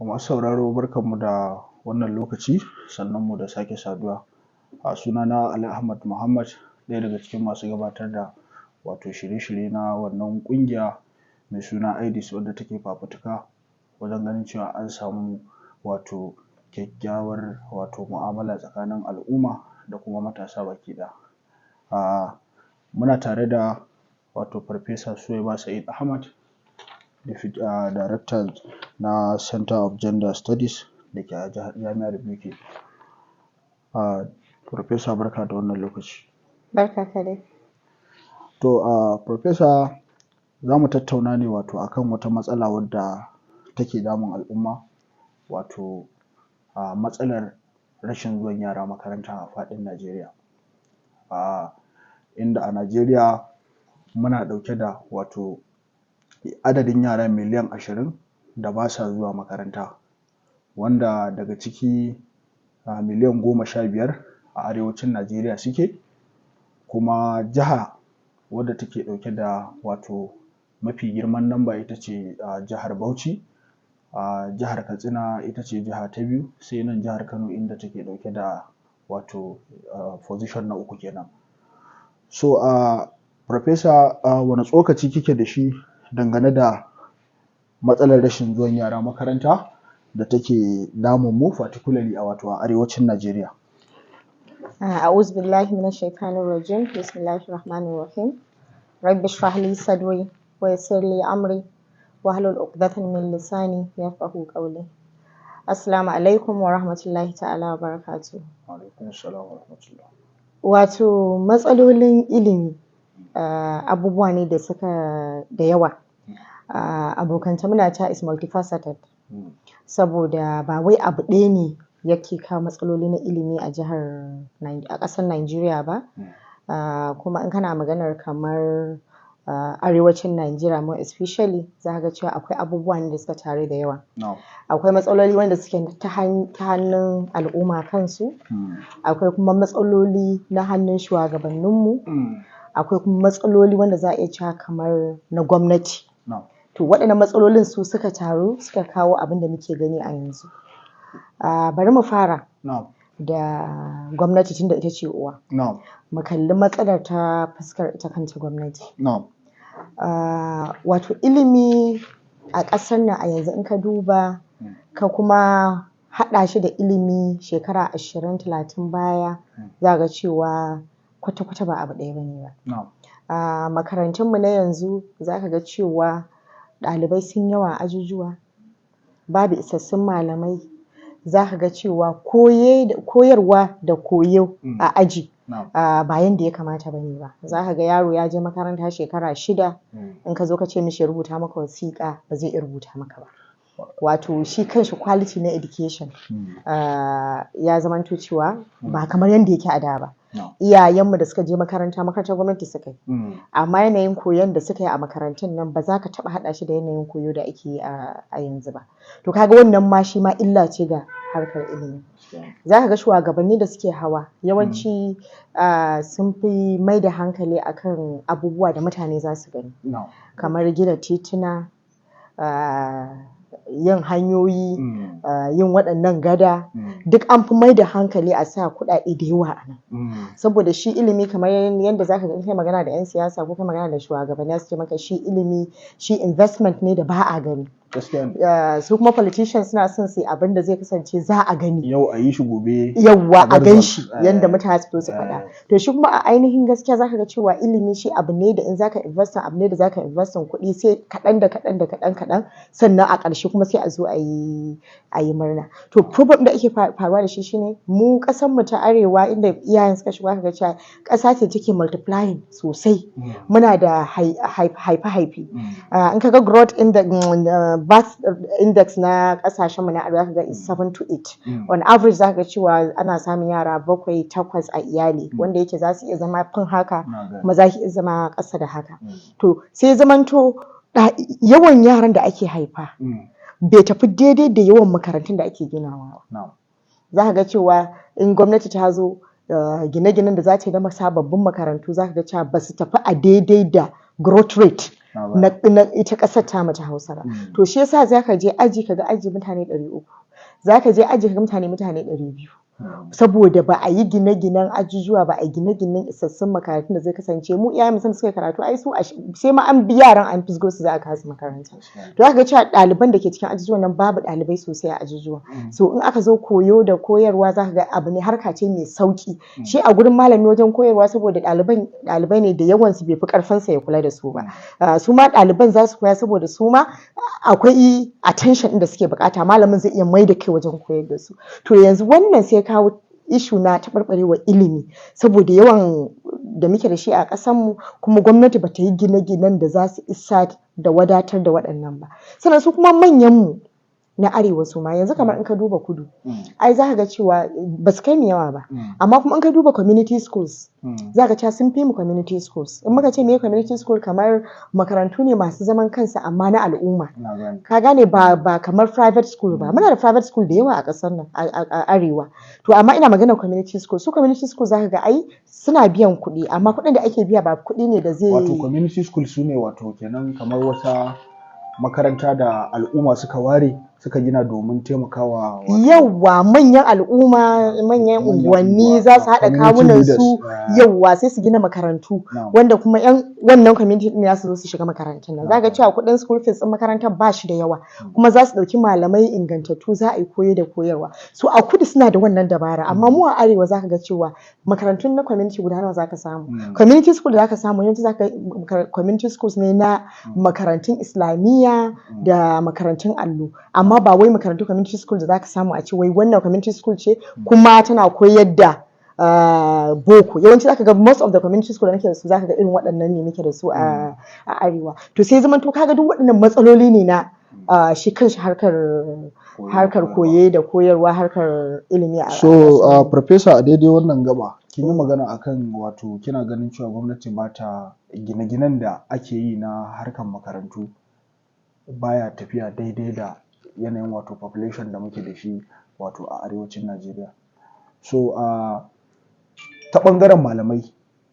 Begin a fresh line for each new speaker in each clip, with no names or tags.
Masu sauraro, barkanmu da wannan lokaci, sannunmu da sake saduwa. A sunana Ali Ahmad Muhammad, ɗaya daga cikin masu gabatar da wato shirye-shirye na wannan ƙungiya mai suna IDIS, wadda take fafutuka wajen ganin cewa an samu wato kyakkyawar wato mu'amala tsakanin al'umma da kuma matasa baki ɗaya. Muna tare da wato Farfesa Suwaiba Sa'id Ahmad, Director na Center of Gender Studies da ke a Jami'ar BUK. Farfesa, barka da wannan lokaci.
Barka ka dai.
To, Farfesa, za mu tattauna ne wato akan wata matsala wadda take damun al'umma, wato matsalar rashin zuwan yara makaranta a faɗin Najeriya. Inda a Najeriya muna ɗauke da wato adadin yara miliyan 20 da ba sa zuwa makaranta, wanda daga ciki miliyan 15 a arewacin Najeriya suke. Kuma jiha wadda take ɗauke da wato mafi girman number ita ce jihar Bauchi, jihar Katsina ita ce jiha ta biyu, sai nan jihar Kano inda take ɗauke da wato position na uku kenan. So Farfesa, wane tsokaci kike da shi dangane da matsalar rashin zuwan yara makaranta da take damun mu, particularly a wato a arewacin Najeriya?
أعوذ بالله من الشيطان الرجيم، بسم الله الرحمن الرحيم، رب اشرح لي صدري ويسر لي أمري واحلل عقدة من لساني يفقه قولي. Assalamu alaikum wa rahmatullahi ta'ala wa barakatuh.
Alaikum assalam wa rahmatullah.
Wato matsalolin ilimi abubuwa ne da suka da yawa. Abokance muna cewa is multifaceted, saboda ba wai abu ɗaya ne yake kawo matsaloli na ilimi a jihar a ƙasar Najeriya ba. Kuma in kana maganar kamar arewacin Najeriya more especially, za ka ga cewa akwai abubuwan da suka taru da yawa. Akwai matsaloli wanda suke ta hannun al'umma kansu, akwai kuma matsaloli na hannun shuwagabanninmu, akwai kuma matsaloli wanda za a iya cewa kamar na gwamnati. To, waɗannan matsalolin su suka taru suka kawo abin da muke gani a yanzu. Bari mu fara da gwamnati, tunda ita ce uwa. Mu kalli matsalar ta fuskar ita kanta gwamnati. Wato ilimi a ƙasar nan a yanzu, in ka duba ka kuma haɗa shi da ilimi shekara 20, 30 baya, za ka ga cewa kwata-kwata ba abu ɗaya bane ba. Makarantunmu na yanzu, za ka ga cewa ɗalibai sun yawa a ajujuwa, babu isassun malamai. Za ka ga cewa koyarwa da koyo a aji ba yanda ya kamata bane ba. Za ka ga yaro ya je makaranta shekara 6, in ka zo ka ce mishi ya rubuta maka wasiƙa, ba zai iya rubuta maka ba. Wato shi kanshi quality na education ya zamanto cewa ba kamar yanda yake a da ba. Iyayenmu da suka je makaranta, makarantar gwamnati suka yi, amma yanayin koyon da suka yi a makarantun nan ba za ka taɓa haɗa shi da yanayin koyo da ake yi a yanzu ba. To, ka ga wannan ma shi ma illa ce ga harkar ilimi. Za ka ga shuwagabanni da suke hawa yawanci sun fi mai da hankali akan abubuwa da mutane za su gani, kamar gina tituna, yin hanyoyi, yin waɗannan gada. Duk an fi mai da hankali a sa kuɗaɗe da yawa a nan, saboda shi ilimi, kamar yadda zaka ga in kai magana da 'yan siyasa ko kai magana da shuwagabanni, za su ce maka shi ilimi shi investment ne da ba a gani. Su kuma politicians suna son su yi abin da zai kasance za a gani.
Yau a yi shi, gobe
yawwa, a
ga
gan
result.
shi yanda mutane su fito su faɗa. To, shi kuma a ainihin gaskiya, zaka ga cewa ilimi shi abu ne da in zaka invest, abu ne da zaka invest kuɗi sai kaɗan da kaɗan da kaɗan kaɗan, sannan a ƙarshe kuma sai a zo a yi murna. To, problem da ake faruwa da shi shine mu ƙasar mu ta arewa, inda iyayen suka shigo, aka ga cewa ƙasa ce take multiplying sosai. Muna da haife-haife. In ka ga growth index, birth index na ƙasashen mu na arewa, ka ga is 7 to 8 on average. Zaka ga cewa ana samun yara bakwai, takwas a iyali, wanda yake za su iya zama fin haka, kuma za su iya zama ƙasa da haka. To, sai zamanto yawan yaran da ake haifa bai tafi daidai da yawan makarantun da ake ginawa ba. Za ka ga cewa in gwamnati ta zo, gine-ginen da za ta yi na sababbin makarantu, za ka ga cewa ba su tafi a daidai da growth rate. na ita ƙasar tamu ta Hausa ba. To shi yasa zaka je aji kaga aji mutane 300, zaka je aji kaga mutane 200, saboda ba a yi gine-ginen ajujuwa ba, a yi gine-ginen isassun makarantun da zai kasance mu iyayen mu sanda suka yi karatu, ai su sai ma an bi yaran an fisgo su za a kawo su makaranta. To zaka ga cewa ɗaliban da ke cikin ajujuwan nan, babu ɗalibai sosai a ajujuwan. So in aka zo koyo da koyarwa, zaka ga abu ne, harka ce mai sauki shi a gurin malami wajen koyarwa, saboda ɗaliban ɗalibai ne da yawan su bai fi ƙarfin sa ya kula da su ba. Su ma ɗaliban za su koya, saboda su ma akwai attention ɗin da suke buƙata, malamin zai iya mai da kai wajen koyar da su. To yanzu wannan sai kawo issue na taɓarɓarewar ilimi, saboda yawan da muke da shi a ƙasar mu, kuma gwamnati bata yi gine-ginen da za su isa da wadatar da waɗannan ba. Sannan su kuma manyan mu na arewa, su ma yanzu kamar in ka duba kudu, ai za ka ga cewa ba su kai mu yawa ba, amma kuma in ka duba community schools, za ka cewa sun fi mu community schools. In muka ce me community school, kamar makarantu ne masu zaman kansu amma na al'umma, ka gane, ba kamar private school ba. Muna da private school da yawa a ƙasar nan, a arewa. To amma ina magana community school. Su community school za ka ga ai suna biyan kuɗi, amma kuɗin da ake biya ba kuɗi ne da zai
Wato community school su ne, wato kenan kamar wata makaranta da al'umma suka ware suka gina domin taimakawa.
Yawwa, manyan al'umma, manyan unguwanni za su haɗa kawunan su, yawwa, sai su gina makarantu wanda kuma yan wannan community din za su zo su shiga makarantun nan. Zaka cewa kuɗin school fees ɗin makarantar ba shi da yawa, kuma za su ɗauki malamai ingantattu, za a yi koyo da koyarwa. So a kudu suna da wannan dabara, amma mu a arewa zaka ga cewa makarantun na community guda nawa zaka samu? Community school da zaka samu yanzu, zaka community schools ne na makarantun islamiyya da makarantun allo, amma ba wai makarantu community school da zaka samu a ce wai wannan community school ce kuma tana koyar da boko. Yawanci zaka ga most of the community school da muke da su, zaka ga irin waɗannan ne muke da su a arewa. To sai zaman to kaga duk waɗannan matsaloli ne na shi kanshi harkar koye da koyarwa, harkar ilimi a
So professor, a daidai wannan gaba kin yi magana akan, wato kina ganin cewa gwamnati ba ta gine-ginen da ake yi na harkar makarantu baya tafiya daidai da yanayin, wato population da muke da shi, wato a arewacin Najeriya. So ta ɓangaren malamai,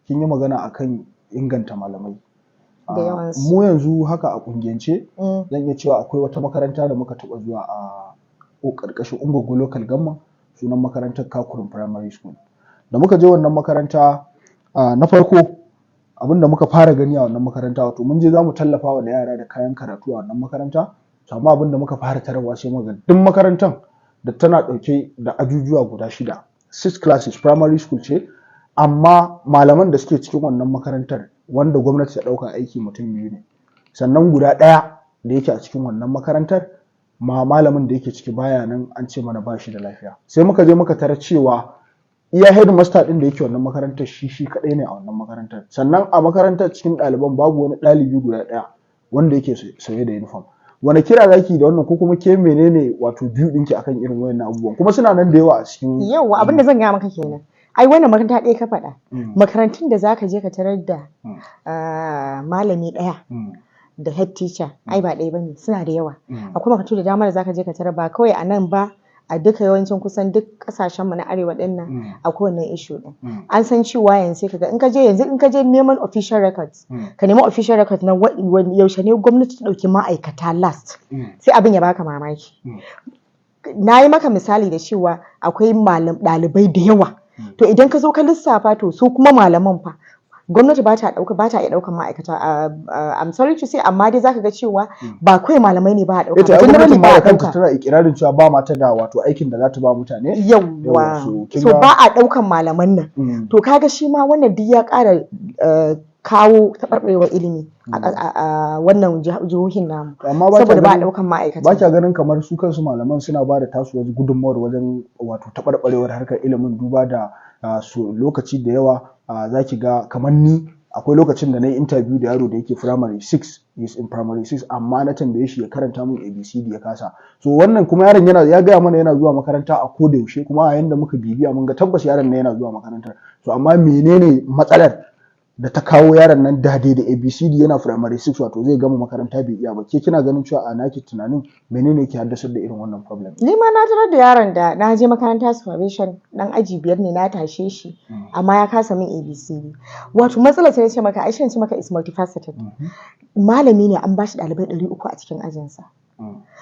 kin yi magana akan inganta malamai.
Da yawansu.
Mu yanzu haka a ƙungiyance, zan iya cewa akwai wata makaranta da muka taɓa zuwa a ƙarƙashin Ungogo Local Government, sunan makarantar Kakurin Primary School. Da muka je wannan makaranta, na farko abin da muka fara gani a wannan makaranta, wato mun je za mu tallafa wa da yara da kayan karatu a wannan makaranta. To amma abin da muka fara tararwa, sai muka ga duk makarantar da tana ɗauke da ajujuwa guda shida, six classes, primary school ce, amma malaman da suke cikin wannan makarantar wanda gwamnati ta ɗauka aiki mutum biyu ne. Sannan guda ɗaya da yake a cikin wannan makarantar ma, malamin da yake ciki baya nan, an ce mana ba shi da lafiya. Sai muka je muka tarar cewa iya headmaster ɗin da yake wannan makarantar shi shi kaɗai ne a wannan makarantar. Sannan a makarantar, cikin ɗaliban babu wani ɗalibi guda ɗaya wanda yake saye da uniform. Wani kira zaki da wannan, ko kuma ke menene wato view ɗinki akan irin wayannan abubuwan? Kuma suna nan da yawa a cikin
Yauwa, abin da zan gaya maka kenan. Ai wannan makaranta ɗaya ka faɗa. Makarantun da zaka je ka tarar da malami ɗaya da head teacher, ai ba ɗaya bane, suna da yawa. Akwai makarantu da dama da zaka je ka tarar, ba kawai a nan ba, a duka yawancin kusan duk ƙasashen mu na arewa ɗin nan akwai wannan issue ɗin. An san cewa yanzu sai kaga in ka je yanzu, in ka je neman official records, ka nemi official records na yaushe ne gwamnati ta ɗauki ma'aikata last, sai abin ya baka mamaki. Na yi maka misali da cewa akwai malam ɗalibai da yawa. To idan ka zo ka lissafa, to su kuma malaman fa, gwamnati ba ta ɗauka, ba ta iya ɗaukan ma'aikata. I'm sorry to say, amma dai zaka ga cewa ba kawai malamai ne ba a ɗauka
Eh, to
ba,
ai
generally
gwamnatin
ba
ma
a
da kanta
ɗauka.
tana ikirarin cewa ba mata da wato aikin da za ta ba mutane.
Yawwa.
So kin
So ba a ɗaukan malaman nan. To kaga shi ma wannan duk ya ƙara kawo taɓarɓarewar ilimi a wannan jihohin namu,
Amma ba kya
saboda ba a
ganin
ɗaukan ma'aikata.
Ba kya ganin kamar su kansu malaman suna ba da tasu wajen gudunmawar wajen wato taɓarɓarewar harkar ilimin, duba da su lokaci da yawa za ki ga kamar ni akwai lokacin da na yi interview da yaro da yake primary 6, is in primary 6, amma na tambaye shi ya karanta min ABCD ya kasa. So wannan kuma yaron yana ya gaya mana yana zuwa makaranta a koda yaushe, kuma a yanda muka bibiya mun ga tabbas yaron nan yana zuwa makarantar. So amma menene matsalar da ta kawo yaron nan dade da ABCD yana primary 6, wato zai gama makaranta bai iya ba. Ke kina ganin cewa a naki tunanin menene ke haddasar da irin wannan problem?
Ni ma na tarar da yaron da na je makaranta supervision, dan aji 5 ne, na tashe shi amma ya kasa min ABCD. Wato matsalar sai ce maka, ai ce maka is multifaceted. Malami ne an bashi ɗalibai 300 a cikin ajinsa.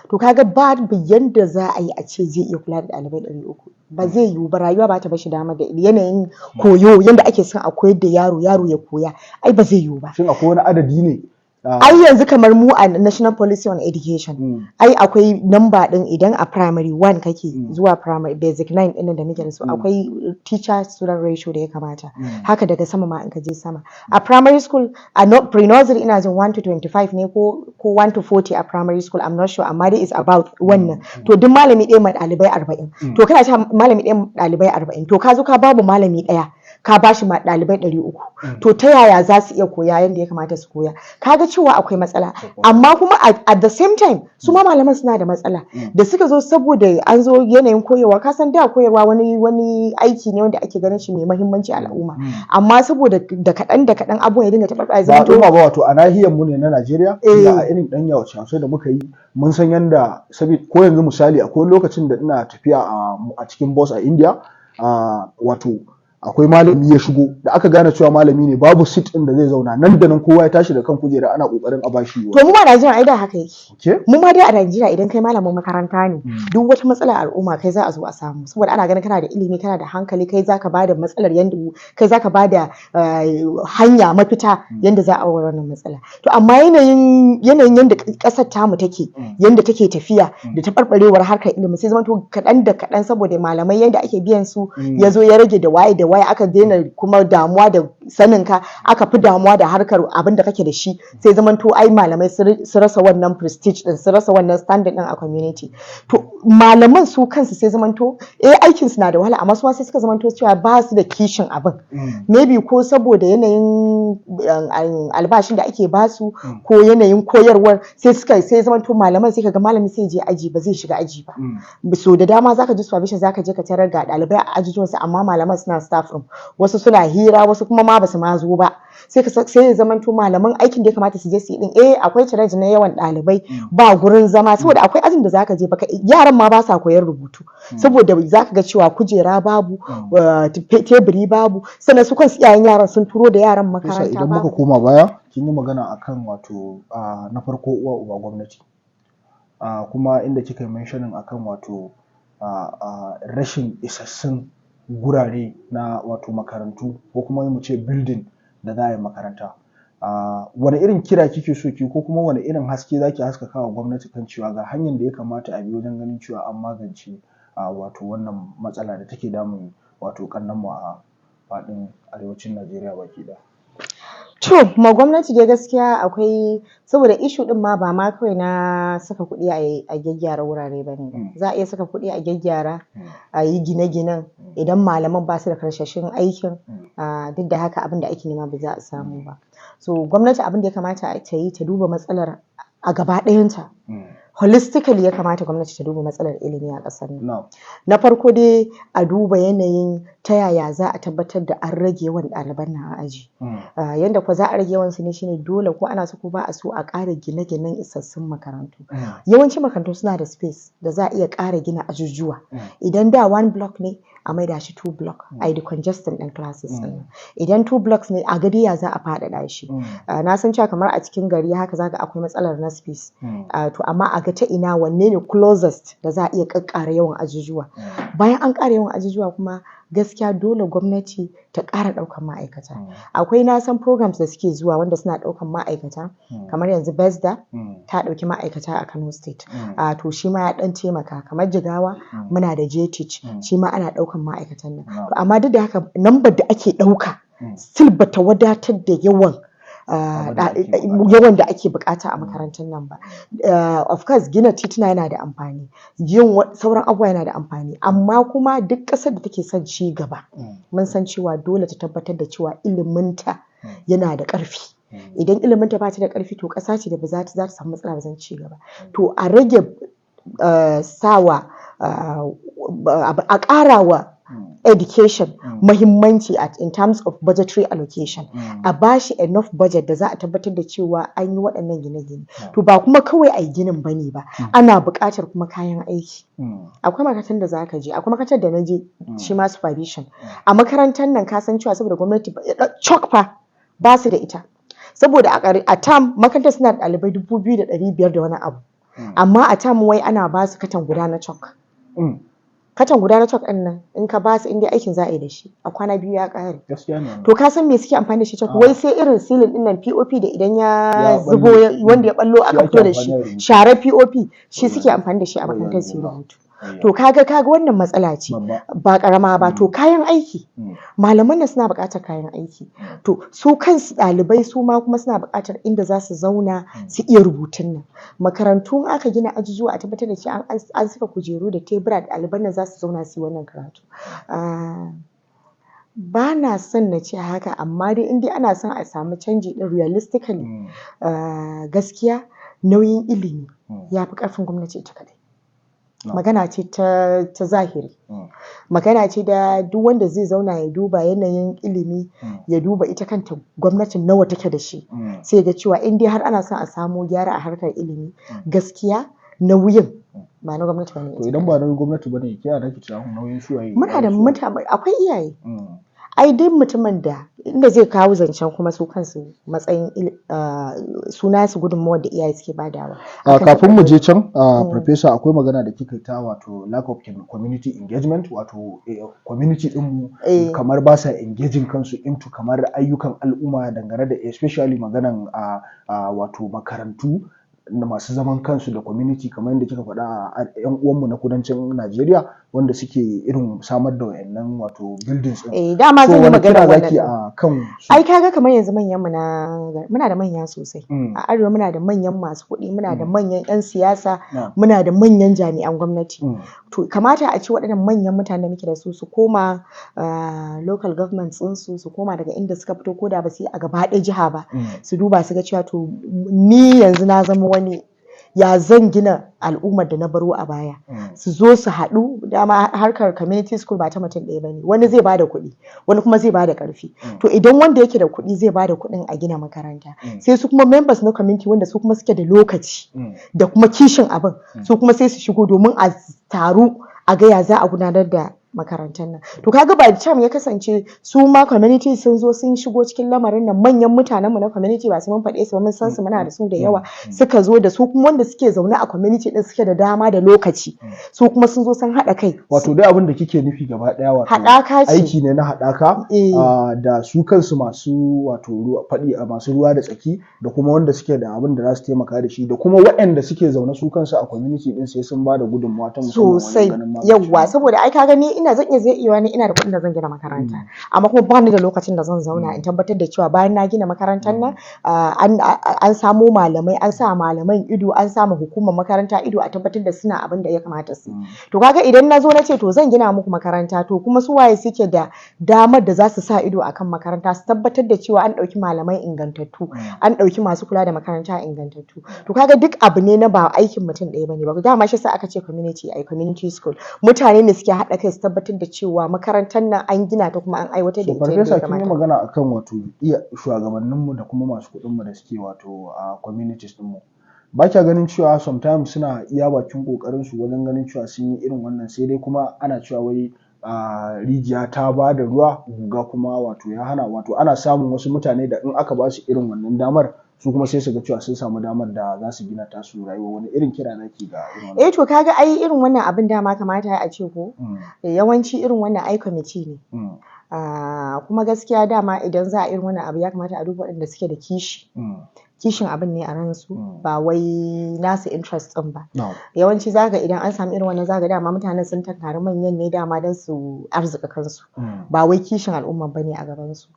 To kaga babu yanda za a yi a ce zai iya kula da ɗalibai 300, ba zai yiwu ba. Rayuwa ba ta bashi dama da yanayin koyo yanda ake son a koyar da yaro, yaro ya koya, ai ba zai yiwu ba.
Shin akwai wani adadi ne?
Ai yanzu kamar mu a National Policy on Education, ai akwai number din, idan a primary 1 kake zuwa primary basic 9 din da muke da su, akwai teacher student ratio da ya kamata. Haka daga sama ma, in ka je sama a primary school, a no, pre-nursery, ina jin 1 to 25 ne ko 1 to 40 a primary school, I'm not sure, amma dai is about wannan. To duk malami ɗaya ma ɗalibai 40. To kana cewa malami ɗaya ɗalibai 40, to ka zo ka babu malami ɗaya ka bashi ma ɗalibai 300, to ta yaya za su iya koya yadda ya kamata su koya? Kaga cewa akwai matsala. Amma kuma at the same time, su ma malaman suna da matsala da suka zo, saboda an zo yanayin koyarwa, ka san da koyarwa wani aiki ne wanda ake ganin shi mai muhimmanci a al'umma, amma saboda da kaɗan da kaɗan abubuwan ya dinga taɓarɓarewa.
Ba al'umma ba, wato a nahiyar mu ne na Najeriya, da a irin ɗan yawace yawace da muka yi, mun san yanda, saboda ko yanzu misali akwai lokacin da ina tafiya a cikin bus a India, wato akwai malami ya shigo, da aka gane cewa malami ne, babu seat ɗin da zai zauna, nan da nan kowa ya tashi da kan kujera ana kokarin a bashi.
To mu ma Najeriya ai da haka yake. Mu ma dai a Najeriya, idan kai malamin makaranta ne, duk wata matsala al'umma kai za a zo a samu, saboda ana ganin kana da ilimi, kana da hankali, kai zaka bada matsalar yanda kai zaka bada hanya mafita yanda za a warware wannan matsala. To amma yanayin yanda kasar tamu take, yanda take tafiya da taɓarɓarewar harkar ilimi, sai zama to kaɗan da kaɗan, saboda malamai yanda ake biyan su ya zo ya rage da waye da waye, aka daina kuma damuwa da sanin ka, aka fi damuwa da harkar abin da kake da shi, sai zaman to ai malamai su rasa wannan prestige din, su rasa wannan standard din a community. To malaman su kansu sai zaman to aikin su na da wahala, amma su ma sai suka zaman to cewa ba su da kishin abin, maybe ko saboda yanayin albashin da ake basu ko yanayin koyarwar, sai zaman to malaman, sai kaga malami sai je aji, ba zai shiga aji ba. So da dama zaka ji supervision, zaka je ka tarar ga ɗalibai a ajujuwansu amma malaman suna staff room, wasu suna hira, wasu kuma ma basu ma zo ba. Sai ya zamanto malaman aikin da ya kamata su je su yi din, akwai challenge na yawan ɗalibai, ba gurin zama, saboda akwai ajin da zaka je baka yaran ma ba sa koyar rubutu, saboda zaka ga cewa kujera babu, teburi babu, sannan su kansu iyayen yaran sun turo da yaran makaranta.
Idan muka koma baya, kin yi magana akan wato na farko uwa uba gwamnati, kuma inda kika yi mentioning akan wato rashin isassun gurare na wato makarantu, ko kuma mu ce building da za a yi makaranta. Wane irin kira kike so ki, ko kuma wane irin haske zaki haskaka wa gwamnati kan cewa ga hanyar da ya kamata a bi wajen ganin cewa an magance wato wannan matsala da take damun wato ƙannenmu a faɗin arewacin Najeriya baki ɗaya?
To, ma gwamnati dai gaskiya akwai, saboda issue ɗin ma ba ma kawai na saka kuɗi a gyaggyara wurare ba ne. Za a iya saka kuɗi a gyaggyara, a yi gine-ginen, idan malaman ba su da karshashin aikin, duk da haka abin da ake nema ba za a samu ba. So gwamnati abin da ya kamata ta yi, ta duba matsalar a gaba ɗayanta. Holistically ya kamata gwamnati ta duba matsalar ilimi a ƙasar nan. Na farko dai, a duba yanayin ta yaya za a tabbatar da an rage yawan ɗaliban nan a aji. Yanda kuwa za a rage yawan su ne shine dole, ko ana so ko ba a so, a ƙara gine-ginen isassun makarantu. Yawancin makarantu suna da space da za a iya ƙara gina ajujuwa. Idan da one block ne, a maida shi two block, a yi decongesting ɗin classes ɗin. Idan two blocks ne, a ga dai ya za a faɗaɗa shi. Na san cewa kamar a cikin gari haka zaka akwai matsalar na space. To amma a ga ta ina, wanne ne closest da za a iya ƙaƙƙara yawan ajujuwa. Bayan an ƙara yawan ajujuwa kuma, gaskiya dole gwamnati ta ƙara ɗaukan ma'aikata. Akwai, na san programs da suke zuwa wanda suna ɗaukan ma'aikata, kamar yanzu BESDA ta ɗauki ma'aikata a Kano State. To shi ma ya ɗan taimaka. Kamar Jigawa muna da JTEACH, shi ma ana ɗaukan ma'aikatan nan. To amma duk da haka, number da ake ɗauka still bata wadatar da yawan da ake buƙata a makarantun nan ba. Of course gina tituna yana da amfani, yin sauran abubuwa yana da amfani, amma kuma duk ƙasar da take son ci gaba, mun san cewa dole ta tabbatar da cewa iliminta yana da ƙarfi. Idan iliminta ba ta da ƙarfi, to ƙasa ce da ba za ta samu matsala wajen ci gaba. To a rage sawa, a ƙara wa Education muhimmanci in terms of budgetary allocation, a bashi enough budget da za a tabbatar da cewa an yi waɗannan gine-gine. To, ba kuma kawai a yi ginin bane ba, ana buƙatar kuma kayan aiki. Akwai makarantar da zaka je, akwai makarantar da na je shi ma supervision a makarantar nan, ka san cewa saboda gwamnati, chalk fa ba su da ita, saboda a term makarantar suna da ɗalibai 2500 da wani abu, amma a term wai ana ba su katan guda na chalk. Katan guda na chalk ɗin nan, in ka ba su, in dai aikin za a yi da shi, a kwana 2 ya ƙare.
Gaskiya ne wannan.
To, ka san me suke amfani da shi? Chalk. Wai sai irin ceiling ɗin nan, POP, da idan ya
Ya
zubo,
ɓalle.
wanda ya ballo
Shi
aka
ake
fito da
amfani
shi
da rubutu.
share POP, shi suke amfani da shi a makarantar su yi rubutu. To, kaga wannan matsala ce
Babba.
ba karama ba. To, kayan aiki, malaman nan suna buƙatar kayan aiki. To, su kansu ɗalibai su ma kuma suna buƙatar inda za su zauna su iya rubutun nan. Makarantu, in aka gina ajujuwa, a tabbatar da cewa an saka kujeru da tebura da ɗaliban nan za su zauna su yi wannan karatu. Ba na son na ce haka, amma dai in dai ana son a samu canji ɗin realistically, gaskiya nauyin ilimi ya fi ƙarfin gwamnati ita kaɗai. Magana ce ta zahiri, magana ce da duk wanda zai zauna ya duba yanayin ilimi, ya duba ita kanta gwamnatin nawa take da shi, sai ga cewa in dai har ana son a samo gyara a harkar ilimi, gaskiya nauyin ba na gwamnati bane
To,
ita
idan
kaɗai.
ba nauyin gwamnati bane, ke a naki tunanin nauyin su waye?
Muna da
Nauyin su waye?
mutane, akwai iyaye. Ai duk mutumin da inda zai kawo zancen kuma su kansu matsayin su nasu gudunmawar da iyaye suke badawa akan
Kafin mu je can, Professor, akwai magana da kika yi ta wato lack of community engagement, wato community ɗinmu kamar ba sa engaging kansu into kamar ayyukan al'umma dangane da especially maganan wato makarantu na masu zaman kansu da community, kamar yadda kika faɗa, a 'yan uwanmu na kudancin Najeriya wanda suke irin samar da wayannan wato buildings ɗin.
Eh, dama
So
zan yi
wani
magana
kira
wannan
zaki
ɗin.
a kan su?
Ai kaga kamar yanzu manyan mu na muna da manya sosai a arewa, muna da manyan masu kuɗi, muna da manyan 'yan siyasa, muna da manyan jami'an gwamnati. To, kamata a ce waɗannan manyan mutanen da muke da su su koma local government ɗinsu, su koma daga inda suka fito, ko da ba su yi a gaba ɗaya jiha ba, su duba su ga cewa, to, ni yanzu na zama wani, ya zan gina al'ummar da na baro a baya? Su zo su haɗu. Dama harkar community school ba ta mutum ɗaya bane. Wani zai bada kuɗi, wani kuma zai bada ƙarfi. To, idan wanda yake da kuɗi zai bada kuɗin a gina makaranta, sai su kuma members na community wanda su kuma suke da lokaci da kuma kishin abin, su kuma sai su shigo domin a taru a ga ya za a gudanar da makarantar nan. To, kaga by the time ya kasance su ma community sun zo sun shigo cikin lamarin nan, manyan mutanen mu na community, ba su mun faɗe su ba, mun san su, muna da su da yawa, suka zo da su kuma wanda suke zaune a community din suke da dama da lokaci, su kuma sun zo sun haɗa kai.
Wato dai abin da kike nufi gaba ɗaya, wato
Haɗaka ce.
aiki ne na haɗaka da su kansu masu wato ruwa faɗi, masu ruwa da tsaki, da kuma wanda suke da abin da za su taimaka da shi, da kuma waɗanda suke zaune su kansu a community din, sai sun ba da gudunmawa ta musamman wajen
Sosai.
ganin magance
Yawwa,
wannan.
saboda ai ka gani ina zan iya, zai iya ni ina da kuɗin da zan gina makaranta, amma kuma ba ni da lokacin da zan zauna in tabbatar da cewa bayan na gina makarantar nan, an samo malamai, an sa malaman ido, an sa ma hukumar makaranta ido, a tabbatar da suna abin da ya kamata su yi. To, kaga idan na zo na ce, to, zan gina muku makaranta, to kuma su waye suke da damar da za su sa ido akan makaranta, su tabbatar da cewa an ɗauki malamai ingantattu, an ɗauki masu kula da makaranta ingantattu? To, kaga duk abu ne na ba aikin mutum ɗaya bane ba. Dama shi sa aka ce community, ai community school mutane ne suke haɗa kai su tabbatar da cewa makarantar nan an gina ta kuma an aiwatar da
So
ita yadda ya
Farfesa, kin yi
kamata.
magana akan wato iya shugabanninmu da kuma masu kuɗinmu da suke wato a communities ɗinmu. Ba kya ganin cewa sometimes suna iya bakin ƙoƙarin su wajen ganin cewa sun yi irin wannan, sai dai kuma ana cewa wai rijiya ta ba da ruwa, guga kuma wato ya hana? Wato ana samun wasu mutane da in aka ba su irin wannan damar, su kuma sai su ga cewa sun samu damar da za su gina tasu rayuwa. Wani irin kira zaki ga irin wannan?
Eh, to, kaga ai irin wannan abin dama kamata a ce ko yawanci irin wannan ai kwamiti ne. Kuma gaskiya dama idan za a irin wannan abu, ya kamata a duba waɗanda suke da kishi, kishin abin ne a ransu, ba wai nasu interest ɗin ba. Yawanci zaka idan an samu irin wannan, zaka dama mutanen sun tankari manyan ne dama don su arzika kansu, ba wai kishin al'umma bane a gaban su.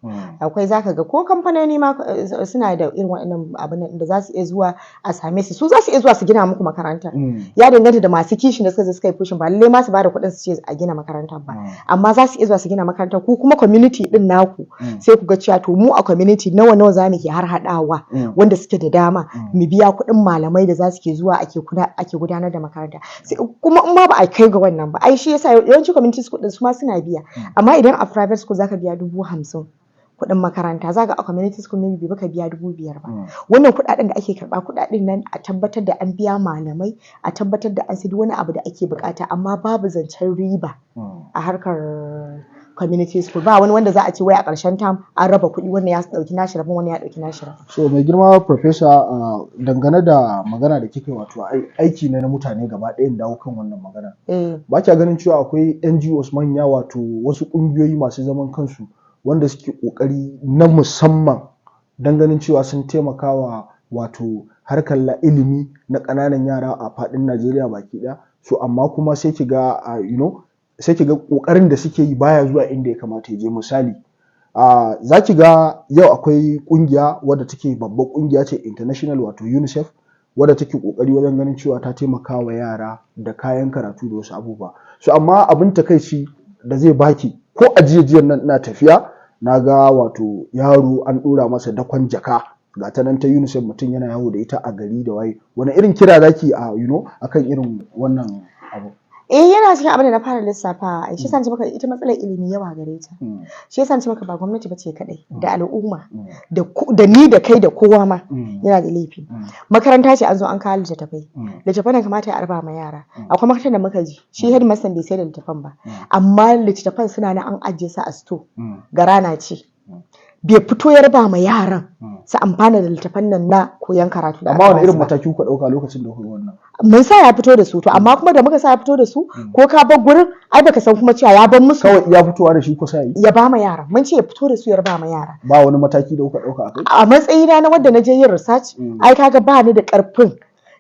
Akwai, zaka ga ko kamfanoni ma suna da irin waɗannan abin da za su iya zuwa a same su, su za su iya zuwa su gina muku makaranta. Ya danganta da masu kishin da suka zo suka yi pushing. Ba lallai ma su bada kuɗin su ce a gina makarantar ba, amma za su iya zuwa su gina makaranta. Ku kuma community din naku sai ku ga cewa, to, mu a community nawa nawa za mu ke har haɗawa wanda Wanda suke da dama mu biya kuɗin malamai da za su ke zuwa ake gudanar da makaranta. Sai kuma in ma ba a kai ga wannan ba, ai shi yasa yawanci community school din su ma suna biya. Amma idan a private school zaka biya 50,000 kuɗin makaranta, zaka a community school maybe bai ka biya 5,000 ba. Wannan kuɗaɗen da ake karɓa, kuɗaɗen nan a tabbatar da an biya malamai, a tabbatar da an sai duk wani abu da ake buƙata. Amma babu zancen riba a harkar community school. Ba wani wanda za a ce wai a ƙarshen term an raba kuɗi, wannan ya ɗauki nashi rabon, wannan ya ɗauki nashi rabon.
So mai girma Professor, dangane da magana da kika yi, wato aiki ne na mutane gaba ɗaya, in dawo kan wannan magana. Ba kya ganin cewa akwai NGOs manya, wato wasu ƙungiyoyi masu zaman kansu wanda suke ƙoƙari na musamman don ganin cewa sun taimakawa wato harkar ilimi na ƙananan yara a faɗin Najeriya baki ɗaya? So amma kuma sai ki ga sai ki ga ƙoƙarin da suke yi baya zuwa inda ya kamata ya je. Misali, za ki ga yau akwai ƙungiya wadda take babbar ƙungiya ce international, wato UNICEF, wadda take ƙoƙari wajen ganin cewa ta taimaka wa yara da kayan karatu da wasu abubuwa. So amma abin takaici da zai baki, ko a jiya jiyan nan ina tafiya na ga wato yaro an ɗora masa dakon jaka, ga ta nan ta UNICEF, mutum yana yawo da ita a gari da waye. Wani irin kira zaki a akan irin wannan abu?
Eh, yana cikin abin da na fara lissafawa. Ai shi yasa nace maka ita matsalar ilimi yawa gare ta. Shi yasa nace maka ba gwamnati bace kadai, da al'umma, da ni da kai da kowa ma yana da laifi. Makaranta ce an zo an kawo littattafai. Littattafan nan kamata a raba ma yara. Akwai makarantar da muka ji shi headmaster bai sai da littattafan ba, amma littattafan suna nan an ajiye su a store. Gara na ce bai fito ya raba ma yaran su amfana da littattafan nan na koyon karatu da
Amma
aka
wani
ba
irin
su ba.
mataki kuka ɗauka lokacin da kuka ga wannan?
Mun sa ya fito da su. To amma kuma da muka sa ya fito da su, ko ka bar gurin, ai baka san kuma cewa ya bar musu.
Kawai iya fitowa da shi kusa yi?
Ya ba ma yara. Mun ce ya fito da su ya raba ma yara.
Ba wani mataki da kuka ɗauka a kai?
A matsayina na wadda na je yin research, ai kaga ba ni da karfin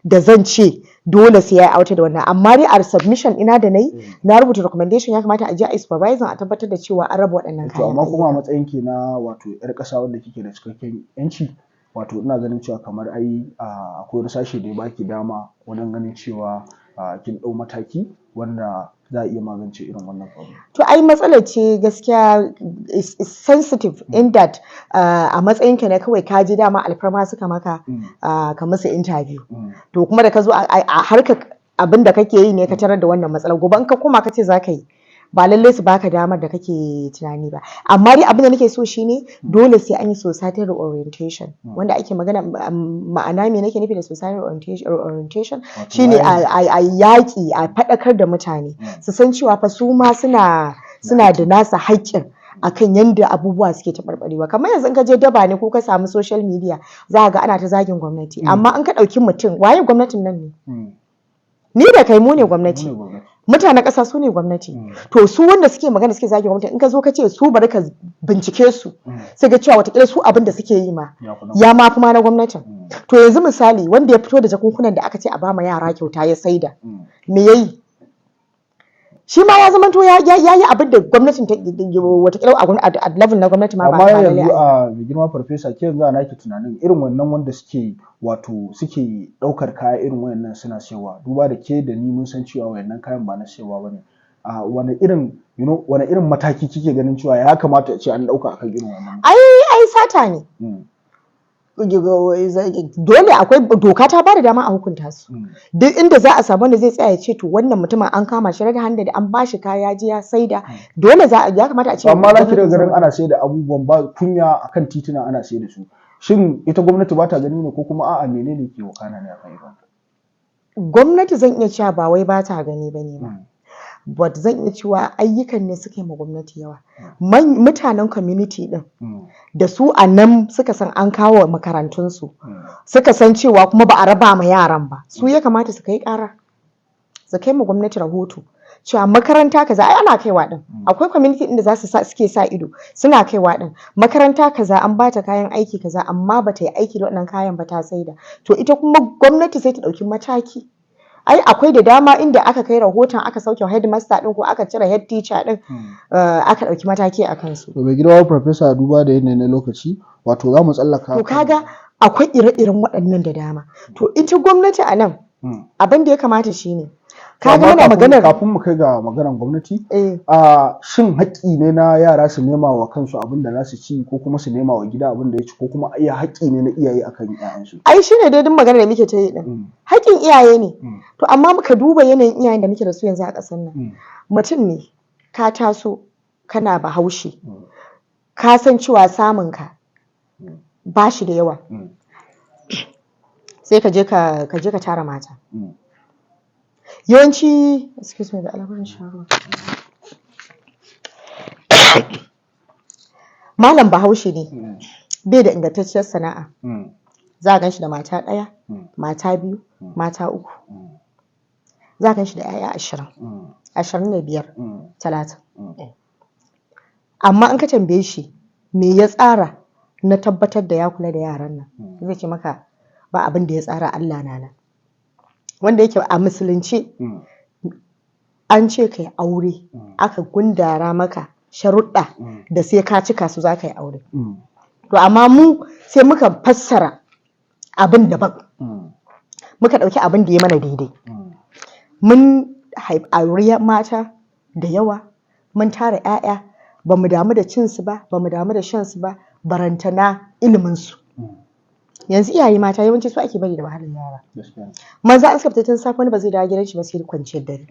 da zan ce dole sai ya aiwatar da wannan. Amma dai a submission ina da nayi, na rubuta recommendation, ya kamata a je a yi supervising, a tabbatar da cewa an raba waɗannan
To
kayan
amma kuma a
ayyuka.
matsayin ki na wato yar ƙasa wanda kike da cikakken yanci, wato ina ganin cewa kamar ai akwai wani sashe da ya baki dama wajen ganin cewa kin ɗau mataki wanda za a iya magance irin wannan abu.
To ai matsalar ce gaskiya is sensitive in that a matsayinka na kawai ka je, dama alfarma suka maka ka musu interview. To kuma da ka zo a harkar abin da kake yi ne ka tarar da wannan matsalar, gobe in ka koma ka ce za ka yi, ba lallai su baka damar da kake tunani ba. Amma dai abin da nake so shine dole sai an yi societal orientation wanda ake magana. Ma'ana me nake nufi da societal orientation
Wato
shine
waye-
a yaƙi, a faɗakar da mutane su san cewa fa su ma suna da nasa haƙƙin akan yanda abubuwa suke taɓarɓarewa. Kamar yanzu in ka je daba ne ko ka samu social media, za ka ga ana ta zagin gwamnati. Amma in ka ɗauki mutum, waye gwamnatin nan ne? Ni da kai mu ne gwamnati.
Mu ne gwamnati.
Mutanen ƙasa su ne gwamnati. To su wanda suke magana, suke zagin gwamnati, in ka zo ka ce su bari ka bincike su, sai ga cewa watakila su abin da suke yi ma
Ya fi na
ya ma fi ma na gwamnatin. To yanzu misali, wanda ya fito da jakunkunan da aka ce a bama yara kyauta ya saida, me yayi? Shi ma ya zama to ya yi abin da gwamnatin ta watakila a level na gwamnati ma ba
Amma
ba lallai
yanzu
a yi.
A mai girma farfesa, ke yanzu a naki tunanin, irin wannan wanda suke wato suke ɗaukar kaya irin wayannan suna siyarwa, duba da ke da ni mun san cewa wayannan kayan ba na siyarwa bane, a wani irin wani irin mataki kike ganin cewa ya kamata a ce an ɗauka akan irin wannan?
Ai sata ne. Dole akwai doka ta bada dama a hukunta su. Duk inda za a samu wanda zai tsaya ya ce to wannan mutumin an kama shi red handed, an bashi kaya je ya saida, dole za a ya kamata a ce
Amma za ki
gwamnati
daga ganin ana sayar da abubuwan ba kunya akan tituna, ana sayar da su. Shin ita gwamnati ba ta gani ne, ko kuma a'a, menene ke wakana ne akan irin wannan?
Gwamnati zan iya cewa ba wai ba ta gani bane ba, but zan iya cewa ayyukan ne suka yi ma gwamnati yawa. Mutanen community din da su a nan suka san an kawo makarantunsu, suka san cewa kuma ba a raba ma yaran ba, su ya kamata su kai ƙara, su kai ma gwamnati rahoto cewa makaranta kaza, ai ana kaiwa din. Akwai community din da za su sa, suke sa ido, suna kaiwa din, makaranta kaza an bata kayan aiki kaza, amma bata yi aiki da wannan kayan ba, ta saida. To ita kuma gwamnati sai ta ɗauki mataki. Ai akwai da dama inda aka kai rahoton aka sauke headmaster din ko aka cire head teacher din, aka ɗauki mataki a kansu.
To mai girma farfesa, duba da yanayi na lokaci, wato za mu tsallaka
To kaga akwai ire-iren waɗannan da dama. To ita gwamnati a nan, abin da ya kamata shine Kaga
Amma
muna maganar
kafin mu kai ga maganar gwamnati,
eh,
a shin haƙƙi ne na yara su nema wa kansu abin da za su ci, ko kuma su nema wa gida abin da ya ci, ko kuma iya haƙƙi ne na iyaye akan 'ya'yansu?
Ai shine dai duk maganar da muke ta yi din. Haƙƙin iyaye ne. To amma muka duba yanayin iyayen da muke da su yanzu a ƙasar nan. Mutum ne ka taso kana Bahaushe, ka san cewa samun ka ba shi da yawa, sai ka je ka tara mata. Yawanci, excuse me, da Allah sha ruwa. Malam Bahaushe ne bai da ingantacciyar sana'a, za a gan shi da mata ɗaya, mata biyu, mata uku, za a gan shi da 'ya'ya 20, 25, 30. Amma in ka tambaye shi me ya tsara na tabbatar da ya kula da yaran nan, zai ce maka ba abin da ya tsara, Allah na nan. Wanda yake a Musulunce an ce kai aure, aka gundara maka sharuɗɗa da sai ka cika su za ka yi aure. To amma mu sai muka fassara abin daban, muka ɗauki abin da ya mana daidai. Mun auri mata da yawa, mun tara 'ya'ya, ba mu damu da cinsu ba, ba mu damu da shansu ba, barantana iliminsu. Yanzu iyaye mata yawanci su ake bari da wahalar yara. Maza an suka fita tun safe, wani ba zai dawo gidan shi ba sai kwanciyar dare.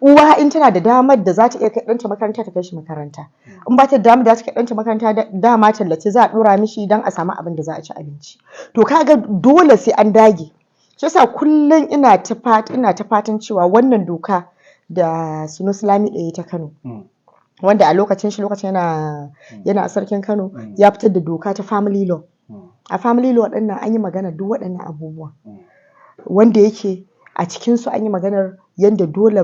Uwa in tana da damar da za ta iya kai ɗanta makaranta, ta kai shi makaranta. In ba ta da damar da za ta kai ɗanta makaranta, dama tallace za a ɗora mishi don a samu abin da za a ci abinci. To kaga dole sai an dage. Shi yasa kullum ina ta fatan cewa wannan doka da Sunusi Lamido ya yi ta Kano, wanda a lokacin shi, lokacin yana sarkin Kano, ya fitar da doka ta family law. A family law ɗin nan an yi magana duk waɗannan abubuwan, wanda yake a cikinsu an yi maganar yanda dole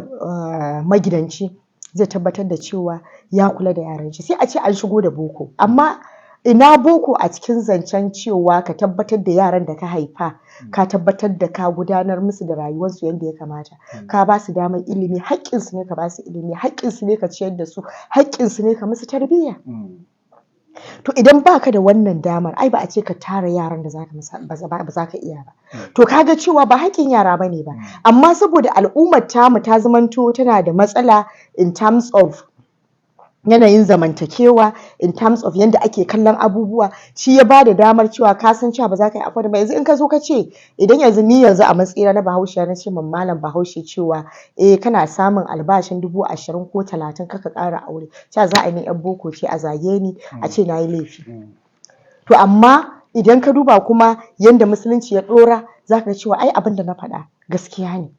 magidanci zai tabbatar da cewa ya kula da yaran shi. Sai a ce an shigo da boko, amma ina boko a cikin zancen cewa ka tabbatar da yaran da ka haifa, ka tabbatar da ka gudanar musu da rayuwarsu yanda ya kamata, ka ba su damar ilimi? Haƙƙinsu ne ka ba su ilimi, haƙƙinsu ne ka ciyar da su, haƙƙinsu ne ka musu tarbiyya. To idan baka da wannan damar, ai ba a ce ka tara yaran da zaka musu ba, za ka iya ba. To kaga cewa ba haƙƙin yara bane ba. Amma saboda al'ummar tamu ta zamanto tana da matsala in terms of yanayin zamantakewa, in terms of yanda ake kallon abubuwa, shi ya bada damar cewa ka san cewa ba za ka yi afford ba. Yanzu in ka zo ka ce, idan yanzu ni yanzu a matsayina na Bahaushiya na ce ma malam Bahaushe cewa eh, kana samun albashin 20,000 ko 30, kar ka ƙara aure, cewa za a yi ni 'yar boko ce, a zage ni, a ce na yi laifi. To amma idan ka duba kuma yanda Musulunci ya ɗora, za ka ga cewa ai abin da na faɗa gaskiya ne.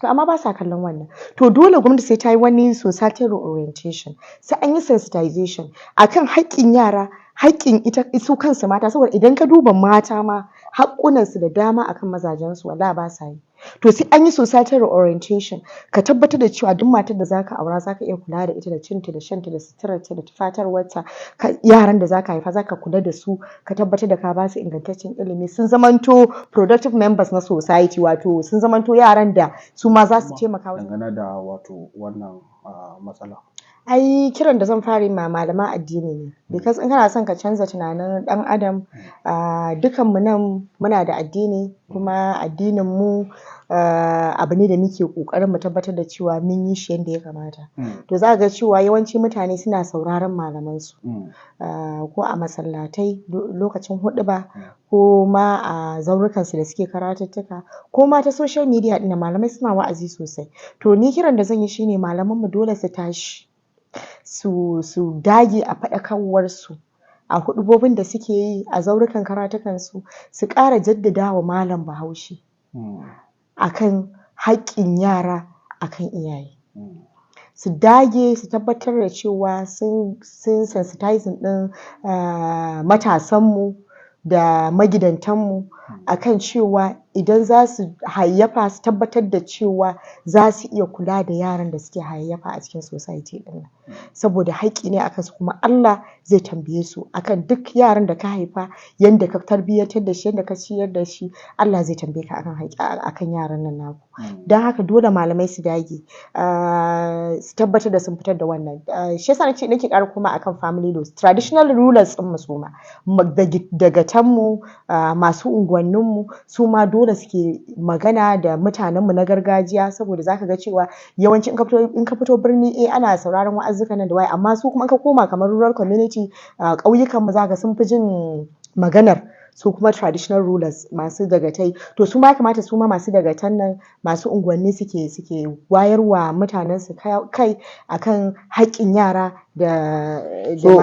To amma ba sa kallon wannan. To dole gwamnati sai ta yi wani societal orientation, sai an yi sensitization akan haƙƙin yara, haƙƙin ita su kansu mata. Saboda idan ka duba mata ma, haƙƙunansu da dama akan mazajensu wallahi ba sa yi. To sai an yi societal orientation, ka tabbatar da cewa duk matar da zaka aura, zaka iya kula da ita, da cinta, da shanta, da suturarta, da tufatarwarta. Yaran da zaka haifa, zaka kula da su, ka tabbatar da ka ba su ingantaccen ilimi, sun zamanto productive members na society, wato sun zamanto yaran da su ma za su taimaka.
Dangane da wato wannan matsala.
Ai kiran da zan fara yi ma malaman addini ne, because in kana son ka canza tunanin ɗan adam, dukan mu nan muna da addini, kuma addinin mu abu ne da muke ƙoƙarin mu tabbatar da cewa mun yi shi yanda ya kamata. To za ka ga cewa yawanci mutane suna sauraron malaman su, ko a masallatai lokacin huɗuba, ko ma a zaurukan su da suke karatuttuka, ko ma ta social media ɗin nan, malamai suna wa'azi sosai. To ni kiran da zan yi shine malaman mu dole su tashi su dage a faɗakarwar su, a huɗubobin da suke yi, a zaurukan karatukan su, su ƙara jaddada wa malam Bahaushe akan haƙƙin yara akan iyaye. Su dage su tabbatar da cewa sun sensitizing ɗin matasan mu da magidantan mu akan cewa idan za su hayayyafa, su tabbatar da cewa za su iya kula da yaran da suke hayayyafa a cikin society ɗin nan, saboda haƙƙi ne a kansu, kuma Allah zai tambaye su akan duk yaran da ka haifa, yanda ka tarbiyyantar da shi, yanda ka ciyar da shi. Allah zai tambaye ka akan yaran nan naku. Don haka dole malamai su dage su tabbatar da sun fitar da wannan. Shi yasa nace nake ƙara komawa akan family laws. Traditional rulers ɗin mu, su ma dagatan mu, masu unguwannin mu, su ma dole dole suke magana da mutanenmu na gargajiya, saboda zaka ga cewa yawanci in ka fito birni, ana sauraron wa'azzukan nan da waye, amma su kuma in ka koma kamar rural community, ƙauyukan mu, zaka sun fi jin maganar su kuma traditional rulers, masu dagatai. To su ma ya kamata su ma masu dagatan nan, masu unguwanni, suke wayarwa mutanen su kai akan haƙƙin yara da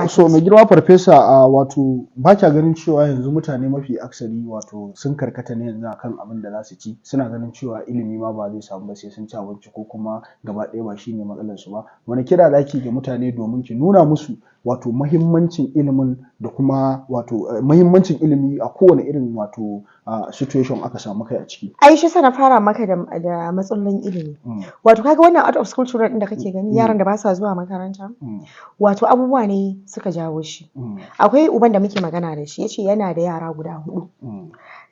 So mai girma farfesa, wato ba kya ganin cewa yanzu mutane mafi aksari wato sun karkata ne yanzu akan abin da za su ci, suna ganin cewa ilimi ma ba zai samu ba sai sun ci abinci, ko kuma gaba ɗaya ba shine matsalar su ba? Wani kira zaki ga mutane domin ki nuna musu wato mahimmancin ilimin da kuma wato mahimmancin ilimi a kowane irin wato situation aka samu kai a ciki?
Ai shi sa na fara maka da matsalolin ilimi. Wato kaga wannan out of school children ɗin da kake gani, yaran da ba sa zuwa makaranta, wato abubuwa ne suka jawo shi. Akwai uban da muke magana da shi, yace yana da yara guda hudu,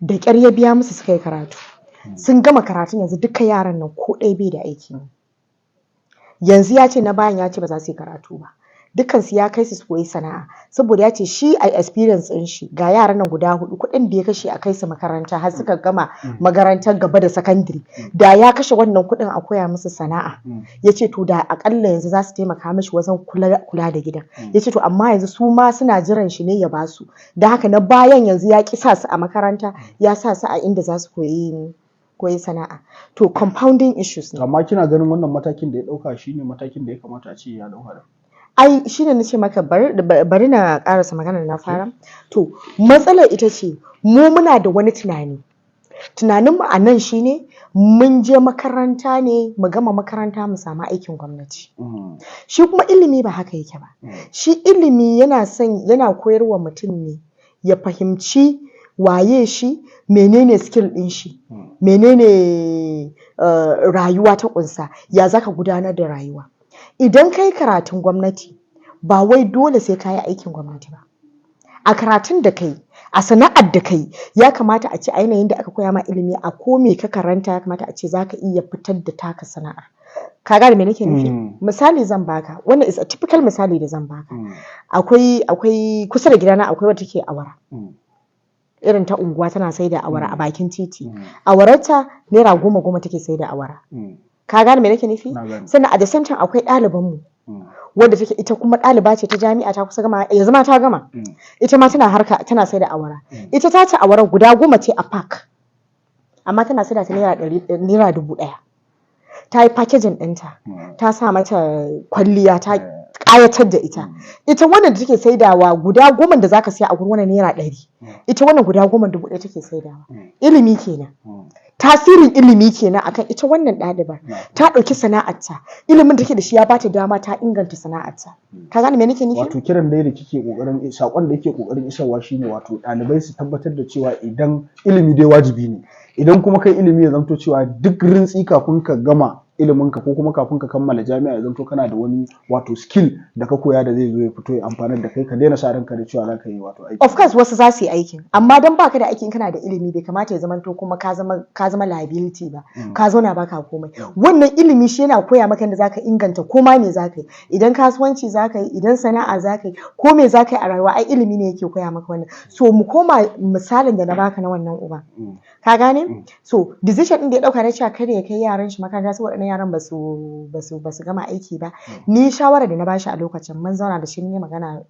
da ƙyar ya biya musu suka yi karatu. Sun gama karatun, yanzu duka yaran nan ko ɗaya bai da aiki. Yanzu ya ce na bayan ya ce ba za su yi karatu ba, dukkansu ya kai su su koyi sana'a, saboda ya ce shi a experience ɗin shi, ga yaran nan guda hudu, kuɗin da ya kashe a kai su makaranta har suka gama makarantar gaba da sakandare, da ya kashe wannan kuɗin a koya musu sana'a, ya ce to da akalla yanzu za su taimaka mishi wajen kula da gidan. Ya ce to amma yanzu su ma suna jiran shi ne ya basu. Da haka na bayan yanzu ya ƙi sa su a makaranta, ya sa su a inda za su koyi sana'a. To compounding issues ne.
Amma kina ganin wannan matakin da ya ɗauka shine matakin da ya kamata a ce ya ɗauka da?
Ai shine nace maka bari na karasa maganar na fara. To matsalar ita ce mu muna da wani tunani. Tunanin mu a nan shine mun je makaranta ne mu gama makaranta mu samu aikin gwamnati. Shi kuma ilimi ba haka yake ba. Shi ilimi yana son yana koyarwa mutum ne ya fahimci waye shi, menene skill ɗin shi, menene rayuwa ta ƙunsa, ya zaka gudanar da rayuwa. Idan kai karatun gwamnati, ba wai dole sai ka yi aikin gwamnati ba. A karatun da kai, a sana'ar da kai, ya kamata a ce a yanayin da aka koya ma ilimi, a ko me ka karanta, ya kamata a ce zaka iya fitar da taka sana'ar. Ka gane me nake nufi? Misali zan baka, wannan is a typical misali da zan baka. Akwai kusa da gidana, akwai wadda take awara, irin ta unguwa, tana sai da awara a bakin titi. Awararta naira goma goma take sai da awara. Ka gane me nake nufi? Sannan at the same time akwai ɗaliban mu wadda take ita kuma ɗaliba ce ta jami'a, ta kusa gama, yanzu ma ta gama. Ita ma tana harka, tana sai da awara. Ita ta ci awara guda 10 ce a pack, amma tana sai da ta naira 100, naira 1000. Ta yi packaging ɗinta, ta sa mata kwalliya, ta ƙayatar da ita. Ita wannan da take saidawa guda 10 da zaka siya a gurin wannan naira 100, ita wannan guda 10 1000 take saidawa. Ilimi kenan. Tasirin ilimi kenan akan ita wannan ɗalibar. Ta ɗauki sana'arta, ilimin da take da shi ya bata dama ta inganta sana'arta. Ka gane me nake nufi?
Wato kiran dai da kike kokarin, sakon da yake kokarin isarwa shine wato ɗalibai su tabbatar da cewa idan ilimi dai wajibi ne, idan kuma kai ilimi, ya zamto cewa duk rintsi kafin ka gama ilimin ka ko kuma kafin ka kammala jami'a, ya zamto kana da wani wato skill da ka koya da zai zo ya fito ya amfanar da kai. Ka daina sa ranka da cewa za ka yi wato aiki.
Of course wasu za su yi aikin, amma dan baka da aikin, kana da ilimi, bai kamata ya zamanto kuma ka zama liability ba, ka zauna baka komai. Wannan ilimi shi yana koya maka yadda zaka inganta koma me zaka yi, idan kasuwanci zaka yi, idan sana'a zaka yi, ko me zaka yi a rayuwa, ai ilimi ne yake koya maka wannan. So mu koma misalin da na baka na wannan uba. Ka gane? So decision din da ya dauka na cewa kada ya kai yaran shi makaranta saboda waɗannan yaran basu gama aiki ba, ni shawara da na bashi a lokacin, mun zauna da shi, mun yi magana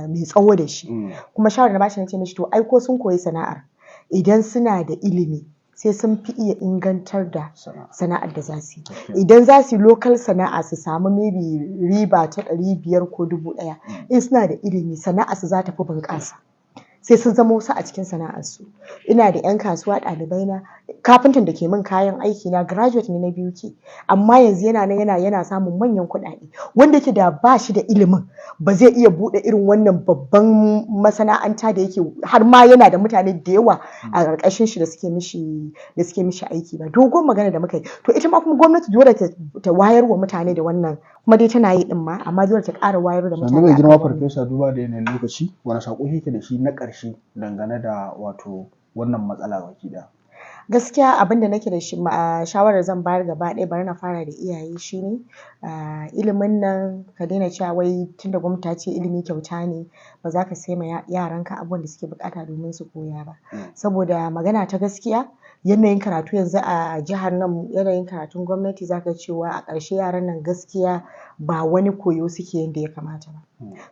mai tsawo da shi, kuma shawara da na bashi, na ce mishi to ai ko sun koyi sana'ar, idan suna da ilimi sai sun fi iya ingantar da sana'ar da za su yi. Idan za su yi local sana'a su samu maybe riba ta 500 ko 1000, in suna da ilimi sana'ar su za ta fi bunƙasa, sai sun zama wasu a cikin sana'arsu. Ina da 'yan kasuwa ɗalibai na, kafintan da ke min kayan aiki na graduate ne na BUK, amma yanzu yana nan yana samun manyan kuɗaɗe, wanda yake da ba shi da ilimin ba zai iya buɗe irin wannan babban masana'anta da yake har ma yana da mutane da yawa a ƙarƙashin shi da suke mishi aiki ba. Dogon magana da muka yi. To ita ma kuma gwamnati dole ta wayar wa mutane da wannan, kuma dai tana yi din ma, amma dole ta ƙara wayar da mutane.
Sannan mai girma farfesa, duba da yanayin lokaci, wani saƙo kike da shi na ƙarshe dangane da wato wannan matsala baki ɗaya?
Gaskiya abin da nake da shi, shawarar zan bayar gaba ɗaya, bari na fara da iyaye, shine ilimin nan, ka daina cewa wai tunda gwamnati ta ce ilimi kyauta ne, ba za ka sai ma yaranka abubuwan da suke buƙata domin su koya ba, saboda magana ta gaskiya Yanayin karatu yanzu a jihar nan, yanayin karatun gwamnati, zaka cewa a ƙarshe yaran nan gaskiya ba wani koyo suke yanda ya kamata ba.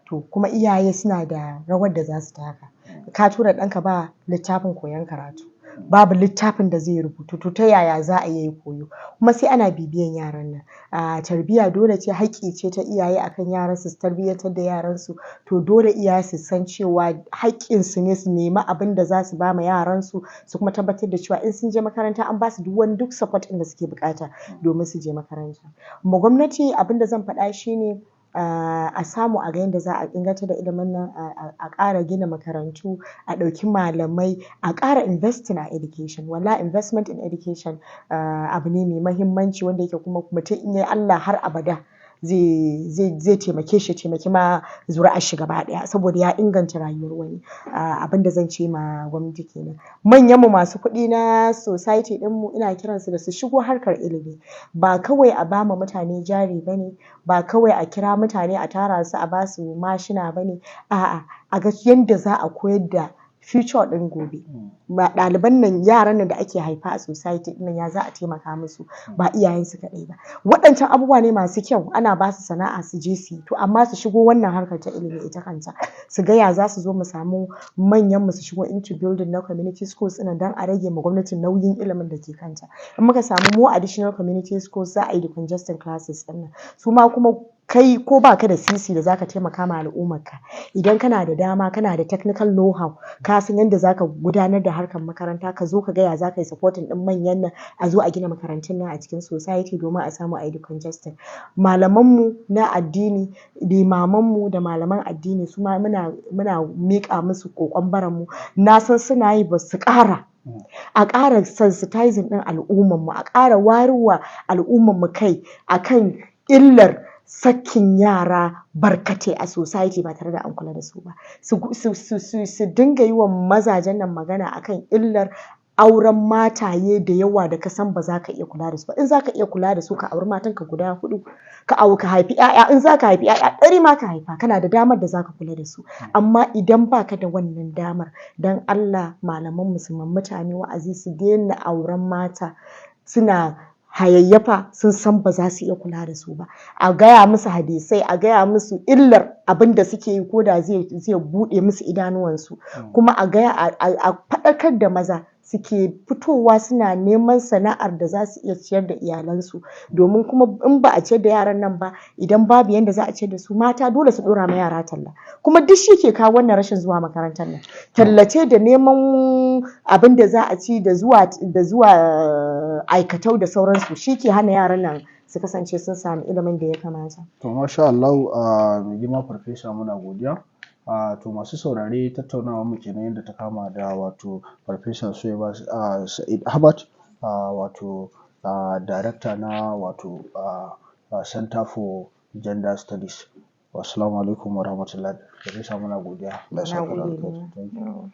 To kuma iyaye suna da rawar da za su taka. Ka tura ɗanka ba littafin koyon karatu, babu littafin da zai rubutu, to ta yaya za a yi koyo? Kuma sai ana bibiyan yaran nan. A tarbiyya dole ce, haƙƙi ce ta iyaye akan yaran su, su tarbiyyantar da yaran su. To dole iyaye su san cewa haƙƙin su ne su nemi abin da za su ba ma yaran su, su kuma tabbatar da cewa in sun je makaranta an ba su duk wani duk support ɗin da suke buƙata domin su je makaranta. Ma gwamnati abin da zan faɗa shine a samu a ga yadda za a inganta da ilimin nan, a ƙara gina makarantu, a ɗauki malamai, a ƙara investing a education. Wallahi investment in education abu ne mai mahimmanci wanda yake kuma mutum in yayi Allah har abada zai taimake shi, taimaki ma zuri'ar shi gaba ɗaya, saboda ya inganta rayuwar wani. Abin da zan ce ma gwamnati kenan. Manyan mu masu kuɗi na society ɗin mu, ina kiransu da su shigo harkar ilimi. Ba kawai a bama mutane jari bane, ba kawai a kira mutane a tara su a basu mashina bane, a'a, a ga yanda za a koyar da future ɗin gobe, ba ɗaliban nan, yaran nan da ake haifa a society ɗin nan, ya za a taimaka musu, ba iyayensu kaɗai ba. Waɗancan abubuwa ne masu kyau, ana ba su sana'a su je su yi, to amma su shigo wannan harkar ta ilimi ita kanta, su ga ya za su zo mu samu manyan mu su shigo into building na community schools ɗin don a rage ma gwamnati nauyin ilimin da ke kanta. In muka samu more additional community schools, za a yi decongesting classes ɗin nan. Su ma kuma kai ko baka da sisi da zaka taimaka ma al'ummarka, idan kana da dama, kana da technical know how, ka san yadda zaka gudanar da harkar makaranta, ka zo ka ga ya zaka yi supporting din manyan nan, a zo a gina makarantun nan a cikin society domin a samu a yi decongesting. Malamanmu na addini, limamanmu da malaman addini, su ma muna miƙa musu ƙoƙon baranmu. Na san suna yi, ba su ƙara, a ƙara sensitizing ɗin al'ummarmu, a ƙara wayarwa al'ummarmu kai akan illar sakin yara barkatai a society ba tare da an kula da su ba. Su dinga yi wa mazajen nan magana akan illar auren mataye da yawa da ka san ba za ka iya kula da su ba. In za ka iya kula da su, ka auri matanka guda hudu, ka haifi 'ya'ya, in za ka haifi 'ya'ya 100 ma ka haifa, kana da damar da za ka kula da su. Amma idan baka da wannan damar, dan Allah malaman musulman mutane wa'azi su daina auren mata suna hayayyafa, sun san ba za su iya kula da su ba. A gaya musu hadisai, a gaya musu illar abin da suke yi, ko da zai buɗe musu idanuwansu. Kuma a gaya, a faɗakar da maza suke fitowa suna neman sana'ar da za su iya ciyar da iyalansu, domin kuma in ba a ciyar da yaran nan ba, idan babu yanda za a ciyar da su, mata dole su ɗora ma yara talla. Kuma duk shi ke kawo wannan rashin zuwa makarantar nan, tallace da neman abin da za a ci, da zuwa aikatau da sauransu, shi ke hana yaran nan su kasance sun sami ilimin da ya kamata.
To masha Allah, mai girma farfesa, muna godiya. To masu saurare, tattaunawar mu kenan yadda ta kama da wato Farfesa Suwaiba Sa'id Ahmad, wato director na wato Center for Gender Studies. Wassalamu alaikum warahmatullahi. Farfesa, muna godiya. Allah ya saka da alkhairi. Thank you.